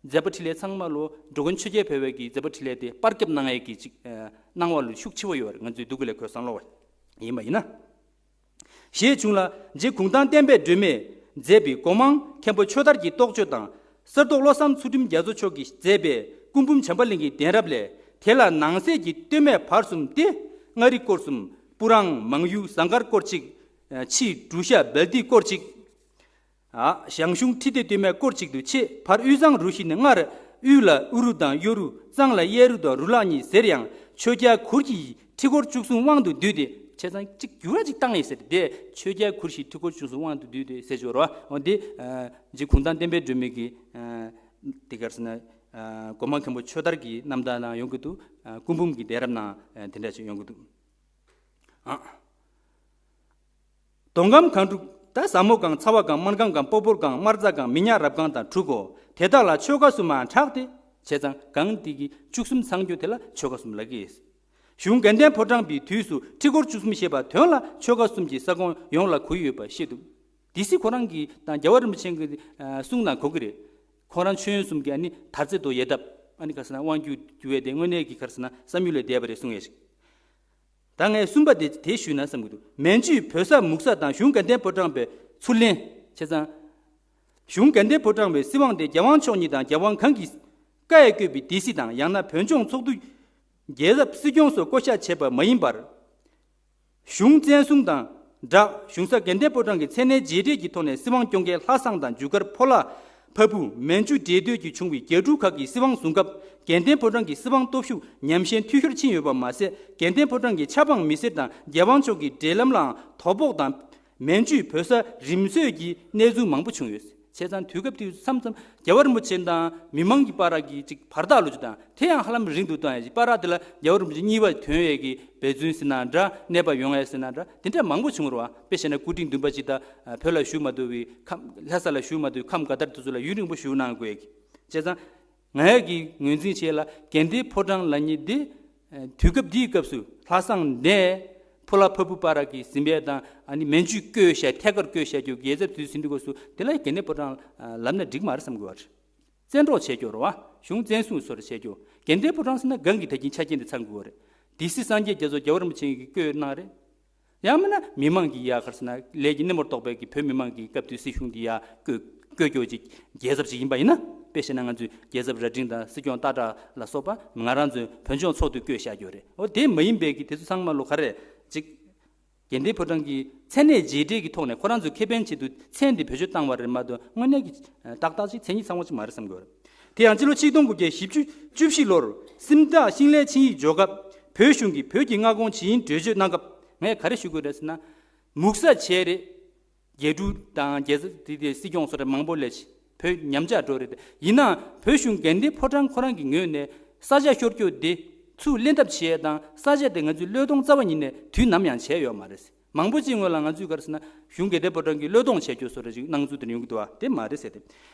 མཛད་པ་འཕྲིན་ལས་ཚང་མ་ལོ་འགྲོ་མགོན་ཆོས་རྒྱལ་བོད་པའི་གི་མཛད་པ་འཕྲིན་ལས་དེ་པར་བརྒྱབ་གནང་ཡས་ཀྱི་ཅིག་གནང་བ་ལོ་ཤུགས་ཆེ་བོ་ཡོད་རེད། ང་ཚོའི་སྡུག་གུ་ལས་ཁོས་བསམ་བློ་བ་ཡིན་པ་ཡིན་ན། ཞེས་བྱུང་ལ། རྗེ་གུང་ཐང་བསྟན་པའི་སྒྲོན་མེས་མཛད་པའི་སྒོ་མང་མཁན་པོ་ཆོས་དར་གྱི་རྟོགས་བརྗོད་དང་། གསེར་ཏོག་བློ་བཟང་ཚུལ་ཁྲིམས་རྒྱ་མཚོ་མཆོག་གིས་མཛད་པའི་སྐུ་འབུམ་བྱམས་པ་གླིང་གི་གདན་རབས་ལས། དེ་ལ་ནང་གསེས་ཀྱི་སྟོད་སྨད་བར་གསུམ་སྟེ། མངའ་རིས་སྐོར་གསུམ། སྤུ་རང་། མང་ཡུལ། ཟངས་དཀར་སྐོར་གཅིག་ཕྱིས་འབྲུག་ཤ་སྦལ་ཏི་སྐོར་གཅིག་ཨ། ཞང་ཞུང་ཁྲི་ལྡེ་སྟོད་སྨད་སྐོར་གཅིག་ཏུ་ཕྱེ། བར་དབུས་གཙང་རུ་བཞི་ནི་སྔར་དབུས་ལ་ཨུ་རུ་དང་གཡོ་རུ། གཙང་ལ་གཡས་རུ་དང་རུ་ལག་གཉིས་ཟེར་ཡང་ཆོས་རྒྱལ་གུར་བཞི་ཁྲི་སྐོར་བཅུ་གསུམ་དབང་དུ་བསྡུས་ཏེ། བྱས་ཙང་གཅིག་འགྱུར་བ་གཅིག་བཏང་ཡིན་ཟེར་ཏེ། ཆོས་རྒྱལ་གུར་བཞི་ཁྲི་སྐོར་བཅུ་གསུམ་དབང་དུ་བསྡུས་ཏེ་ཟེར་བརྗོད་རོ། འོ་འདི་རྗེ་གུང་ཐང་བསྟན་པའི་སྒྲོན་མེ་གི་དེ་གར་ཟེར་ན་སྒོ་མང་མཁན་པོ་ཆོས་དར་གྱི་རྣམ་ཐར་ནང་ཡོང་གི་འདུག་སྐུ་འབུམ་གྱི་གདན་རབས་ནང་དེ་འདྲ་ཞིག་ཡོང་གི་འདུག་ཨ། མདོ་ཁམས་སྒང་དྲུག་ད་ཟབ་མོ་སྒང་། ཚ་བ་སྒང་། སྨར་ཁམས་སྒང་། སྤོ་བོར་སྒང་། སྨར་རྩ་སྒང་། མི་ཉག་རབ་སྒང་དང་དྲུག་གོ། དེ་དག་ལ་ཆོལ་ཁ་གསུམ་མར་གྲགས་ཏེ། བྱས་ཙང་སྒང་འདི་གི་བཅུ་གསུམ་ཚང་རྒྱུ་དེ་ལ་ཆོལ་ཁ་གསུམ་ལབ་ཀྱི་ཡོད། གཞུང་དགའ་ལྡན་ཕོ་བྲང་པའི་དུས་སུ་ཁྲི་སྐོར་བཅུ་གསུམ་ཞེས་པ་དོན་ལ་ཆོལ་ཁ་གསུམ་གྱི་ས་ཁོངས་ཡོངས་ལ་གོ་ཡི་ཡོད་པ་ཤེས་ཐུབ། སྡེ་སྲིད་ཁོ་རང་གིས་དང་རྒྱལ་བ་རིན་པོ་ཆེ་གི་གསུང་ནང་གོ་གི་རེད། ཁོ་རང་མཆོད་ཡོན་གསུམ་གྱི་ཨ་ནི་དར་རྩེ་དོ་ཡལ་འདབ། ཨ་ནི་ག་ཟེར་ན་དབང་སྒྱུར་རྒྱུ་བས་དེ་དངོས་གནས་ཀྱི་ག་ཟེར་ན་བསམ་ཡུལ་ལས་འདས་པ་རེད་གསུང་ཡས་ཤིག་ད་ངས་གསུམ་པ་དེ་དེ་ཞུས་ན་བསམ་གྱི་འདུག་མན་ཇུས་བོད་ས་མུག་ས་དང་གཞུང་དགའ་ལྡན་ཕོ་བྲང་པའི་ཚུར་ལེན། བྱས་ཙང་། གཞུང་དགའ་ལྡན་ཕོ་བྲང་པའི་སྲིད་དབང་དེ་རྒྱལ་དབང་མཆོག་གཉིས་དང་རྒྱལ་དབང་གང་གིས་བཀའ་ཡང་བཀོད་པའི་སྡེ་སྲིད་དང་ཡང་ན་བོད་ལྗོངས་ཚོགས་འདུ། རྒྱལ་རབས་སྲིད་སྐྱོང་སོགས་བསྐོ་གཞག་བྱས་པ་མ་ཡིན་པར། གཞུང་བཙན་བཟུང་དང་ བསྒྲགས། གཞུང་ས་དགེ་ལྡན་ཕོ་བྲང་གི་མཚན་གནས་རྗེས་འབྲེལ་གྱི་ཐོག་ནས་སྲིད་དབང་སྐྱོང་མཁན་ལྷ་བསངས་དང་རྒྱུ་སྐར་ཕོ་ལྷ་ཕ་བུ་མན་ཇུ་འབྲེལ་མཐུད་ཀྱིས་བྱུང་བའི་རྒྱལ་ཕྲུག་ཁག་གིས་སྲིད་དབང་བཟུང་སྐབས་དགེ་ལྡན་ཕོ་བྲང་གི་སྲིད་དབང་སྟོབས་ཤུགས་ཉམས་ཞན་འཐུས་ཤོརཕྱིན་ཡོད་པ་མ་ཟད། དགེ་ལྡན་ཕོ་བྲང་གི་ཆབ་འབངས་མི་སེར་དང་རྒྱལ་དབང་མཆོག་གི་འབྲེལ་ལམ་ལའང་དོ་ཕོག་དང་མན་ཇུས་བོད་ས་རིམ་བཟོས་ཀྱི་གནས་ཚུལ་མང་པོ་བྱུང་ཡོད། བྱས་ཙང་དུས་སྐབས་དེ་མཚམས་མཚམས་རྒྱལ་བ་རིན་པོ་ཆེ་དང་མི་མང་གི་བར་གྱི་ཅིག་བར་ཐག་ལོ་ཅིག་དང་དེ་ཡང་ཧ་ལམ་རིང་དུ་བཏང་ཡ་ཅིག་བར་ཐག་དེ་ལ་རྒྱལ་བ་རིན་པོ་ཆེ་གཉིས་པ་ཐོན་ཡས་ཀྱི་འབད་བརྩོན་ཟེར་ན་འདྲ། གནས་པ་ཡོང་ཡས་ཟེར་ན་འདྲ། དེ་འདྲ་མང་པོ་བྱུང་རུང་། དཔེ་བྱས་ན་སྐུ་ཕྲེང་བདུན་པ་ཅིག་ད་བོད་ལ་བཞུགས་མ་ཐུབ་པའི་ཁམས། ལྷ་ས་ལ་བཞུགས་མ་ཐུབ་པའི་ཁམས་དགའ་དར་དེ་ཚོ་ལ་ཡུན་རིང་པོ་བཞུགས་གནང་དགོས་ཀྱི། བྱས་ཙང་ངའི་གི་ངོས་འཛིན་བྱས་ལ་དགེ་ལྡན་ཕོ་བྲང་ལབ་མཁན་དེ། དུས་སྐབས་འདིའི་སྐབས་སུ་ལྷ་བསངས་ནས་ཕོ་ལྷ་ཕ་བུ་བར་གྱི་ཟིན་པ་དང་། ཨ་ནི་མན་ཇུས་བཀོད་བཞག་ཐད་ཀར་བཀོད་བཞག་རྒྱུ་རྒྱལ་ཚབ་དུས་ཟིན་དུས་སྐབས་སུ་དེ་ལ་དགེ་ལྡན་ཕོ་བྲང་ལབ་ན་འགྲིག་མ་རེད་བསམ་དགོས་པ་རེད། བཙན་འཕྲོག་བྱས་རྒྱུ་རེད་བ། གཞུང་བཙན་བཟུང་སོགས་བྱས་རྒྱུ། དགེ་ལྡན་ཕོ་བྲང་ཟེར་ན་གང་གི་ད་གིན་ཆ་རྐྱེན་དེ་ཚང་དགོས་པ་རེད། སྡེ་སྲིད་སངས་རྒྱས་རྒྱ་མཚོ་རྒྱལ་བ་རིན་པོ་ཆེ་གིས་བསྐོས་གནང་རེད། ཡང་མིན་ན་མི་མང་གིས་ཡ་ག་རེ་ཟེར་ན་ལས་ཀྱི་སྣེ་མོར་གཏོགས་པའི་གི་བོད་མི་མང་གིས་སྐབས་དེའི་སྲིད་གཞུང་འདི་ཡ་བསྐོས་བསྐོས་རྒྱུ་ཅིག་རྒྱལ་ཚབ་ཅིག་ཡིན་པ་ཡིན་ན། དཔེ་བྱས་ན་ང་ཚོས་རྒྱལ་ཚབ་རྭ་སྒྲེང་དང་སྲིད་སྐྱོང་སྟག་བྲག་ལ་སོགས་པ་ང་རང་ཚོའི་བོད་ལྗོངས་ཚོགས་འདུས་བསྐོས་བཞག་རྒྱུ་རེད། འོ་དེ་མ་ཡིན་པའི་གི་དེ་ཚོ་ཚང་མ་ལོ་ག་རེ་ཅིག་དགེ་ལྡན་ཕོ་བྲང་གི་མཚན་གནས་རྗེས་འབྲེལ་གྱི་ཐོག་ནས་ཁོ་རང་ཚོའི་ཁེ་ཕན་ཆེད་དུ་མཚན་དེ་བེད་སྤྱོད་བཏང་བ་རེད་མ་གཏོགས་དངོས་གནས་ཀྱི་ཏག་ཏག་ཅིག་མཚན་ཉིད་ཚང་བ་ཅིག་མ་རེད་བསམ་གྱི་ཡོད་རེད། དེ་ཡང་སྤྱི་ལོ་ཆིག་སྟོང་དགུ་བརྒྱ་བཞི་བཅུ་བཅུ་བཞི་ལོར་སུམ་རྟགས་ཤིང་ལེབ་ཆིངས་ཡིག་འཇོག་སྐབས་བོད་གཞུང་གིས་བོད་ཀྱི་མངའ་ཁོངས་ཇི་ཡིན་འགྲེལ་བརྗོད་གནང་སྐབས། ངས་ག་རེ་ཞུ་དགོས་རེད་ཟེར་ན། མུག་ས་བྱས་རེད། རྒྱལ་ཕྲུག་དང་རྒྱལ་ས་དེ་དེ་སྲིད་སྐྱོང་སོགས་རེད་མང་པོ་སླེབས་ཤིང་བོད་ཉམས་ཆག་འགྲོ་རེད། ཡིན་ནའང་བོད་གཞུང་དགེ་ལྡན་ཕོ་བྲང་ཁོ་རང་གི་ངོས་ནས་ས་ཆ་ཤོར་རྒྱུ་དེ་ཚུར་ལེན་ཐབས་བྱེད་ཡས་དང་ས་ཆ་དེ་ང་ཚོས་བློས་གཏོང་རྩ་བ་ཉིད་ནས་དུས་ནམ་ཡང་བྱས་ཡོད་མ་རེད། མང་པོ་ཅིག་སྔོན་ལ་ང་ཚོས་ག་རེ་ཟེར་ན་གཞུང་དགེ་ལྡན་ཕོ་བྲང་གིས་བློས་གཏོང་བྱས་རྒྱུ་སོགས་རེ་ཅིག་གནང་ཚུལ་དེ་ཡོང་གི་འདུག་བ། དེ་མ་རེད་ཟེར་ཏེ།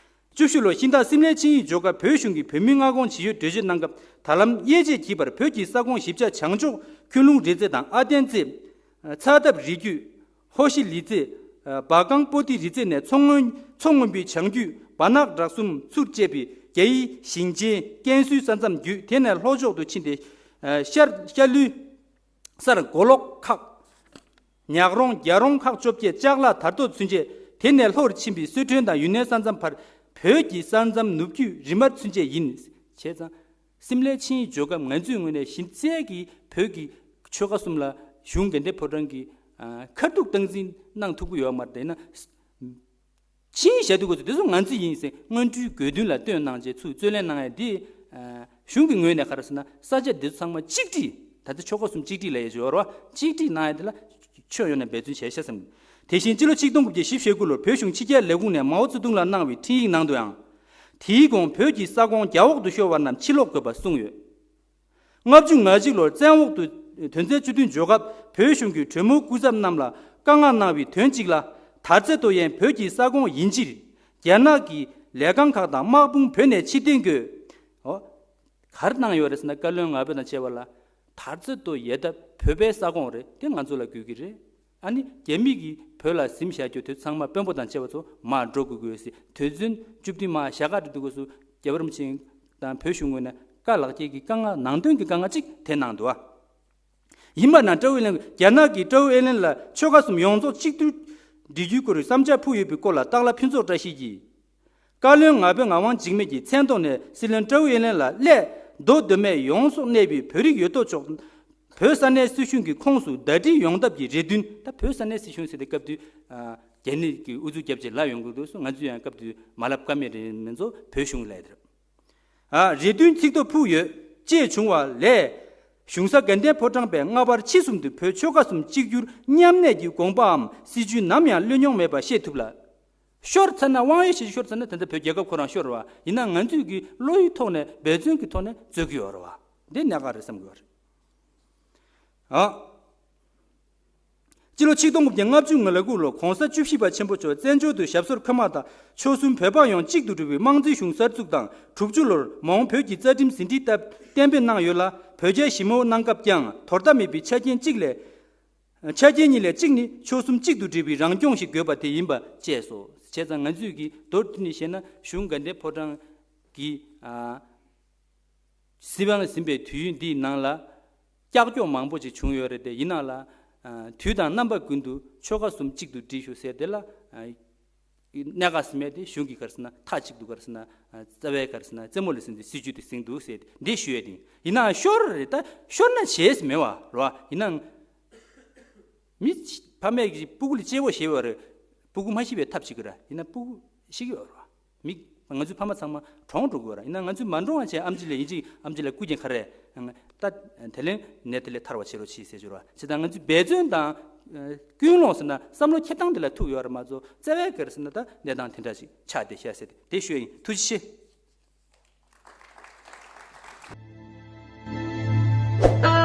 བཅུ་བཞི་ལོར་ཤིང་སྟག་སིམ་ལའི་ཆིངས་ཡིག་འཇོག་སྐབས་བོད་གཞུང་གིས་བོད་མིའི་མངའ་ཁོངས་ཇི་ཡོད་འགྲེལ་བརྗོད་གནང་སྐབས། ད་ལམ་དབྱེ་འབྱེད་བགྱིས་པར་བོད་ཀྱི་ས་ཁོངས་བཞི་ཆ་བྱང་ཕྱོགས་ཁུན་ལུང་རི་རྩེ་དང་ཨ་བརྟན་རྩེ། ཚ་འདབ་རི་རྒྱུད། ཧོ་ཤི་ལི་རྩེ། སྦ་ཀང་པོ་ཏི་རི་རྩེ་ནས་མཚོ་སྔོན། མཚོ་སྔོན་པོའི་བྱང་རྒྱུད་སྦ་ནག་བྲག་གསུམ་ཚུར་བཅད་པའི་རྒྱ་ཡི་ཞིང་ཆེན་ཀན་སུའུ་ས་མཚམས་བརྒྱུད་དེ་ནས་ལྷོ་ཕྱོགས་སུ་ཕྱིན་ཏེ། ཤར་ཤར་ལུས། སར་མགོ་ལོག་ཁག་ཉག་རོང་རྒྱ་རོང་ཁག་བཅོ་བརྒྱད་ལྕགས་ལ་དར་མདོ་ཚུན་ཆད། དེ་ནས་ལྷོར་ཕྱིན་པའི་སི་ཁྲོན་དང་ཡུན་ནན་ས་མཚམས་བར་བོད་ཀྱི་ས་མཚམས་ནུབ་རྒྱུད་རི་དམར་ཚུན་ཆད་ཡིན། བྱས་ཙང་། སིམ་ལའི་ཆིངས་ཡིག་འཇོག་སྐབས་ང་ཚོའི་ངོས་ནས་གཞི་རྩའི་གི་བོད་ཀྱི་ཆོལ་ཁ་གསུམ་ལ་གཞུང་དགེ་ལྡན་ཕོ་བྲང་གིས་ཁ་ཐུག་སྟངས་འཛིན་གནང་ཐུབ་ཀྱི་ཡོད་མ་རེད། དེས་ན། ཆིངས་ཡིག་བཞག་དུས་སྐབས་སུ་དེ་ཚོ་ང་ཚོ་ཡིན་ཟེར་སྔོན་འགྲོའི་དགོས་འདུན་ལ་བསྟུན་གནང་བྱས་ཚུར་རྩོད་ལེན་གནང་ཡ་འདི། གཞུང་གི་ངོས་ནས་ག་རེ་ཟེར་ན་ས་ཆ་འདི་ཚོ་ཚང་མ་གཅིག་སྒྲིལ། ད་ལྟ་ཆོལ་ཁ་གསུམ་གཅིག་སྒྲིལ་ལབ་ཡ་ཅིག་ཡོད་རེད་བ། གཅིག་སྒྲིལ་གནང་ཡ་དེ་ལ་ཕྱོགས་ཡོངས་ནས་འབད་བརྩོན་བྱས་ཤག་བསམ། དེ་བཞིན་སྤྱི་ལོ་ཆིག་སྟོང་དགུ་བརྒྱ་བཞི་བཅུ་ཞེ་དགུ་ལོར་བོད་གཞུང་ཕྱི་རྒྱལ་ལས་ཁུངས་ནས་མའོ་ཙེ་ཏུང་ལ་གནང་བའི་འཕྲིན་ཡིག་ནང་དུའང་། དེའི་གོང་བོད་ཀྱི་ས་ཁོངས་རྒྱ་འོག་ཏུ་ཤོར་བ་རྣམས་ཕྱིར་ལོག་དགོས་པ་གསུངས་ཡོད། ལྔ་བཅུ་ང་གཅིག་ལོར་བཙན་འོག་ཏུ་དོན་ཚན་བཅུ་བདུན་འཇོག་སྐབས་བོད་གཞུང་གིས་གྲོས་མོལ་སྐུ་ཚབ་རྣམས་ལ་བཀའ་མངགས་གནང་བའི་དོན་གཅིག་ལ། དར་རྩེ་མདོ་ཡན་བོད་ཀྱི་ས་ཁོངས་ཡིན་ཕྱིར། རྒྱ་ནག་གི་ལས་ཁང་ཁག་དང་དམག་དཔུང་བོད་ནས་ཕྱིར་འཐེན་དགོས། འོ། ག་རེ་གནང་ཡོད་རེད་ཟེར་ན་བཀའ་བློན་ང་ཕོད་དང་བཅས་པ་ལ། དར་རྩེ་མདོ་ཡན་ད་བོད་པའི་ས་ཁོངས་རེད། དེ་ང་ཚོ་ལ་དགོས་ཀྱི་རེད། ཨ་ནི་རྒྱ་མི་གིས་བོད་ལ་ཟིན་བཞག་རྒྱུ་དེ་ཚང་མ་དཔོན་པོ་དང་བཅས་པ་ཚོ་མར་འགྲོ་དགོས་ཀྱི་ཡོད་ཟེར། དོན་ཚན་བཅུ་བདུན་མ་ཞྭ་སྒར་དུ་འདུག་དགོས་སུ་རྒྱལ་བ་རིན་པོ་ཆེ་དང་བོད་གཞུང་ངོས་ནས་བཀའ་ལག་འཁྱེར་གྱི་བཀའ་མངགས་ནང་དོན་གྱི་བཀའ་མངགས་གཅིག་དེ་གནང་འདུག་ཨ། ཡིན་པ་ན་ཀྲོའུ་ཨེ་ལན། རྒྱ་ནག་གིས་ཀྲོའུ་ཨེ་ལན་ལ་ཆོལ་ཁ་གསུམ་ཡོངས་རྫོགས་གཅིག་སྡུད་སྒྲིལ་རྒྱུའི་སྐོར་བསམ་འཆར་ཕུལ་ཡོད་པའི་སྐོར་ལ་སྟག་ལྷ་ཕུན་ཚོགས་བཀྲ་ཤིས་ཀྱིས། བཀའ་བློན་ང་ཕོད་ངག་དབང་འཇིགས་མེད་ཀྱི་མཚན་ཐོག་ནས་སྲིད་བློན་ཀྲོའུ་ཨེ་ལན་ལ་སླད་མདོ་སྟོད་སྨད་ཡོངས་སུ་གནས་པའི་བོད་རིགས་ཡོད་དོ་ཅོག་བོད་ས་གནས་སྲིད་གཞུང་གི་ཁོངས་སུ་ཟླ་སྒྲིལ་ཡོང་ཐབས་ཀྱི་རེ་འདུན། ད་བོད་ས་གནས་སྲིད་གཞུང་ཟེར་ཏེ་སྐབས་དུས་རྒྱ་ནག་གི་ཨུ་ཚུགས་རྒྱབ་ཅིག་ལབ་ཡོང་གི་འདུག་སོ། ང་ཚོས་ཡང་སྐབས་དུས་མ་ལབ་ཀ་མེད་རེད་མི་ཚོ་བོད་གཞུང་ལས་དེར། ཨ། རེ་འདུན་ཚིག་ཐོ་ཕུལ་ཡོད་ཅེས་བྱུང་བ་ལས། གཞུང་ས་དགའ་ལྡན་ཕོ་བྲང་པས་སྔ་བར་ཕྱི་གསུམ་དུ་བོད་ཆོལ་ཁ་གསུམ་གཅིག་གྱུར་མཉམ་གནས་ཀྱི་དགོངས་པའམ་སྲིད་ཇུས་ནམ་ཡང་བློས་མྱོང་མེད་པ་ཤེས་ཐུབ་ལ། ཤོར་ཚར་ན་དབང་ཡོད་ཞིག་ཤོར་ཚར་ན་དེ་འདྲ་བོད་རྒྱལ་ཁབ་ཁོ་རང་ཤོར་བ་ཡིན་ན་ང་ཚོས་ཀྱི་བློ་ཡི་ཐོག་ནས་འབད་བརྩོན་གྱི་ཐོག་ནས་རྩོད་ཀྱི་ཡོད་རེད་བ། འདི་གནད་འགག་རེད་བསམ་གྱི་ཡོད་རེད། ཨ། སྤྱི་ལོ་ཆིག་སྟོང་དགུ་བརྒྱ་ལྔ་བཅུ་ང་དགུ་ལོ་༸གོང་ས་༸བཅུ་བཞི་པ་ཆེན་པོ་མཆོག་བཙན་བྱོལ་དུ་ཞབས་སོར་འཁོད་མ་ཐག་ཆོལ་གསུམ་བོད་འབངས་ཡོངས་གཅིག་ཏུ་སྒྲིལ་བའི་དམངས་གཙོའི་གཞུང་གསར་བཙུགས་དང་དྲུག་ཅུ་ལོར་མོན་བོད་ཀྱི་རྩ་ཁྲིམས་ཟིན་བྲིས་བཏབ་གཏན་འབེབས་གནང་ཡོད་ལ། བོད་རྒྱའི་ཞི་མོལ་གནང་སྐབས་ཀྱང་དོར་ཐབས་མེད་པའི་ཆ་རྐྱེན་གཅིག་ལས། ཆ་རྐྱེན་གཉིས་ལས་གཅིག་ནི་ཆོལ་གསུམ་གཅིག་ཏུ་སྒྲིལ་བའི་རང་སྐྱོང་ཞིག་དགོས་པ་དེ་ཡིན་པ་བཅས་སོ། བྱས་ཙང་ང་ཚོས་ཀྱིས་མདོར་བསྡུས་ནས་བཤད་ན་གཞུང་དགའ་ལྡན་ཕོ་བྲང་གི། ཨ། སྲིད་དབང་ཟིན་པའི་དུས་ཡུན་འདིའི་ནང་ལ་ཀྱག་ཀྱོག་མང་པོ་ཅིག་བྱུང་ཡོད་རེད་དེ། ཡིན་ནའང་ལ། ཨ། དུས་དང་རྣམ་པ་ཀུན་ཏུ་ཆོལ་ཁ་གསུམ་གཅིག་ཏུ་སྒྲིལ་ཤོག་ཟེར་དེ་ལ། ཨ། གནད་འགག་ཟིན་མེད་དེ་གཞུང་གིས་ག་རེ་ཟེར་ན་མཐའ་གཅིག་ཏུ་ག་རེ་ཟེར་ན། ཨ། རྩ་བའི་ག་རེ་ཟེར་ན་རྩེ་མོ་ལ་ཟིན་ཏེ་སྲིད་ཇུས་དེ་ཟིན་འདུག་ཟེར་འདི་ཞུ་ཡས་དེ། ཡིན་ནའང་ཤོར་རེད། ད་ཤོར་ན་བྱས་ཟིན་མེད་བ་རེད་བ། ཡིན་ནའང་། མི་ཕ་མས་ཀྱི་སྤུ་གུ་ལ་གཅེས་པོ་བྱེད་པ་རེད། སྤུ་གུ་མ་ཤི་བའི་ཐབས་བྱེད་ཀྱི་ར་ཡིན་ན་སྤུ་གུ་ཤི་གི་ཡོད་ར། མི་ང་ཚོའི་ཕ་མ་ཚང་མ་གྲོངས་འགྲོ་གི་ཡོད་ར། ཡིན་ན་ང་ཚོས་མ་འགྲོ་བ་བྱས་ཨམ་ཆི་ལ་ཡིན་གཅིག་ཨམ་ཆི་ལ་སྐུ་མཁྱེན་ག་རེ། ད་དེ་ལན་ནད་དེ་ལས་ཐར་བ་བྱེད་རོགས་གྱིས་ཟེར་ཞུ་ར། བྱས་ཙང་ང་ཚོས་འབད་བརྩོན་དང་ཀུན་སློང་ཟེར་ན་བསམ་བློ་འཁྱེར་སྟངས་དེ་ལ་ཐུག་ཡོད་ར་མ་གཏོགས་རྩ་བའི་ག་རེ་ཟེར་ན་ད་གནས་སྟངས་དེ་འདྲ་ཞིག་ཆགས་བསྡད་ཤག་ཟེར་ཏེ་དེ་ཞུ་ཡ་ཡིན། ཐུགས་རྗེ་ཆེ།